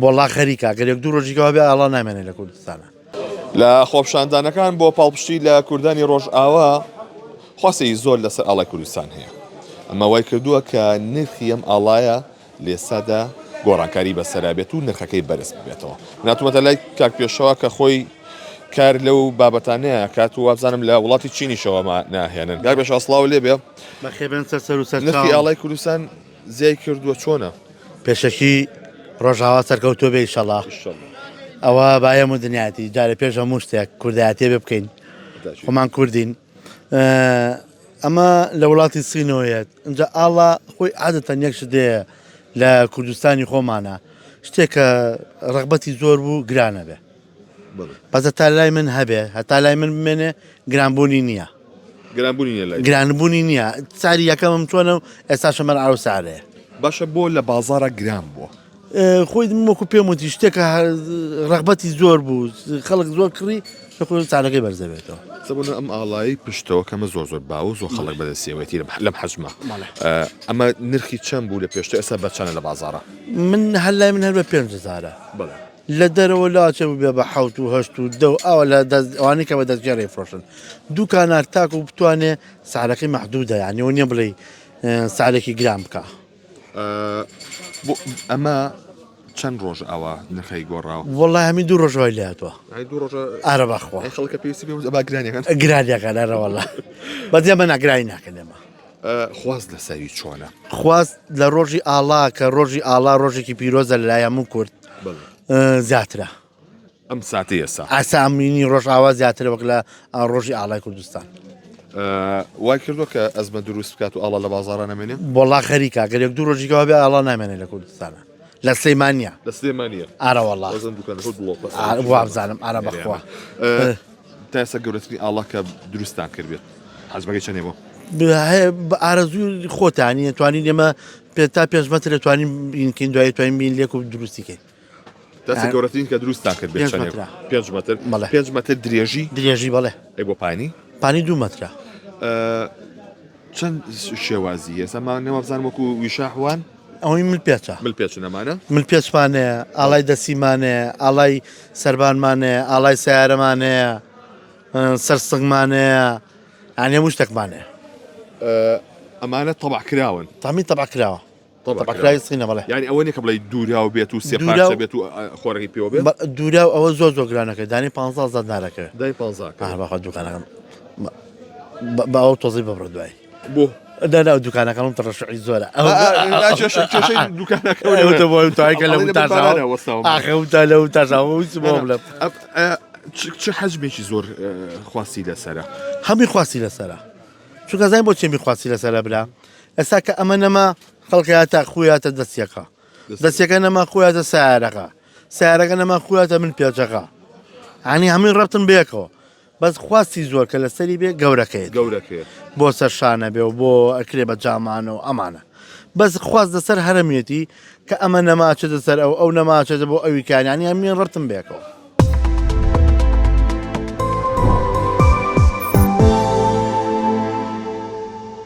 وەڵا خەریکە گەر یەک دوو ڕۆژی کەوا بێ ئاڵا نامێنێ لە کوردستانا. لە خۆپیشاندانەکان بۆ پاڵپشتی لە کوردانی ڕۆژئاوا خواستێکی زۆر لەسەر ئاڵای کوردستان هەیە. ئەمە وای کردووە کە نرخی ئەم ئاڵایە لە ئێستادا گۆڕانکاری بەسەرا بێت و نرخەکەی بەرز ببێتەوە. من هاتوومەتە لای کاک پێشەوا کە خۆی کار لەو بابەتانەیە کات و وابزانم لە وڵاتی چینیشەوە ناهێنن. کاک پێشەوا سڵاو لێ بێ. بەخێربێن سەر سەر و سەر نرخی چاوم. ئاڵای کوردستان زیای کردووە چۆنە؟ پێشەکی ڕۆژاوا سەرکەوتوو بێ ئیشەڵا ئەوە باەم و دنیاتی جارێ پێش هەموو شتێک کوردایەتێ بێ بکەین خۆمان کوردین ئەمە لە وڵاتی سینەوەیەت اینجا ئاڵا خۆی عادەتەن یەک شتەیە لە کوردستانی خۆمانە شتێک کە ڕغبەتی زۆر بوو گرانە بێ بەس هەتا لای من هەبێ هەتا لای من بمێنێ گرانبوونی نییە گرانبوونی نییە لای گرانبوونی نییە ساری یەکەمم چۆنە و ئێستا شەمەر ئاو سارەیە باشە بۆ لە بازارە گران بووە خۆی وەکو پێم وتی شتێکە ڕغبەتی زۆر بوو خەڵک زۆر کڕی خۆی سارەکەی بەرزەبێتەوە سەبوون ئەم ئاڵایی پشتەوە کەمە زۆر زۆر باو زۆر خەڵک بەدەستیەوەتی لەم حەجمە ئەمە نرخی چەند بوو لە پێشتر ئێستا بە چەنە لە بازارە من هەر لای من هەر بە 5000 بەڵێ لە دەرەوە لاچێ ببێ بە حەوت و هەشت و دە و ئاوا لە دەست ئەوانەی کە بە دەستگێڕ ئەیفرۆشن دووکانار تاکو بتوانێ سعرەکەی مەحدودە یانی ئەوە نییە بڵێی سعرێکی گران بکا. بۆ ئەمە چەند ڕۆژ ئەوە نرخەی گۆڕاوە؟ وەڵای هەمی دوو ڕۆژ وای لێهاتووە. ئەی دوو ڕۆژە ئارە بەخوا. ئەی خەڵکە پێویستی پێ بە گرانیەکان. گرانیەکان ئەرە وەڵا. بەس ئێمە نا گرانی ناکەن ئێمە. خواست لەسەری چۆنە؟ خواست لە ڕۆژی ئاڵا کە ڕۆژی ئاڵا ڕۆژێکی پیرۆزە لە لای هەموو کورد زیاترە. ئەم ساتی ئێستا ئاسا ئەمینی ڕۆژئاوا زیاترە وەک لە ڕۆژی ئاڵای کوردستان. وای کردووە کە ئەزمە دروست بکات و ئاڵا لە بازاڕا نەمێنێ؟ وەڵا خەریکە گەر یەک دوو ڕۆژیکەوە بێ ئاڵا نامێنێ لە کوردستانە لە سلەیمانیە. لە سلێمانیە؟ ئارە وەڵا. وەزن دوکانەکە دڵۆپە. وابزانم ئارە بەخوا. تا ئێستا گەورەترین ئاڵا کە دروستتان کردبێت حەجمەکەی چەندێ بوو؟ بە ئارەزووی خۆتانی توانین ئێمە تا پێنج مەتر توانین بینکەین دوای توانین بین لێک و دروستی کەین. دەست گەورەترین کە دروستتان کرد بێت چەندێ بوو؟ پێنج مەتر. بەڵێ. پێنج مەتر درێژی؟ درێژی بەڵێ. ئەی بۆ پانی؟ پانی دوو مەترە. چەند شێوازی هەیە؟ ئەمانە وابزانم وەکو ویشاح وان؟ ئەوەی مل پێچە. مل پێچن ئەمانە؟ مل پێچمان هەیە، ئاڵای دەسیمان هەیە، ئاڵای سەربانمان هەیە، ئاڵای سیارەمان هەیە، سەر سنگمان هەیە، یانی هەموو شتێکمان هەیە. ئەمانە تەبع کراون؟ تامی تەبع کراوە. تەبع کراوی سینە بەڵێ. یانی ئەوە نیە کە بڵێی دووراو بێت و سێ پارچە بێت و خۆرەکەی پێوە بێت؟ دووراو ئەوە زۆر زۆر گرانەکە دانی 15 نارەکەوێت. دانی 15 ئا بەخوا دوکانەکەم بە ئەو تۆزی ببڕە دوای. بۆ؟ نا نا دوکانەکەم تەڕەشعی زۆرە. ئەو کێشەی کێشەی دوکانەکە ئەوتە بۆ تایکە لە وتاژاوە ئاخە وتا لە وتاژاوە ویست بۆ بڵێم. چ حەجمێکی زۆر خواستی لەسەرە؟ هەمووی خواستی لەسەرە. چونکە زانین بۆ چێمی خواستی لەسەرە برا ئێستا کە ئەمە نەما خەڵکە تا خویاتە دەستیەکە دەستەکە نەما خویاتە سیارەکە سیارەکە نەما خویاتە من پێچەکە عنی هەمووی ڕەتن بێکەوە بەس خواستی زۆر کە لەسەری بێ گەورەکەی گەورەکەی بۆ سەر شانە بێ و بۆ ئەکرێ بە جامانە و ئەمانە بەس خواست لەسەر هەرمیەتی کە ئەمە نەماچێتە سەر ئەو ئەو نەماچێتە بۆ ئەوی کانیانی هەمووی ڕەتن بێکەوە.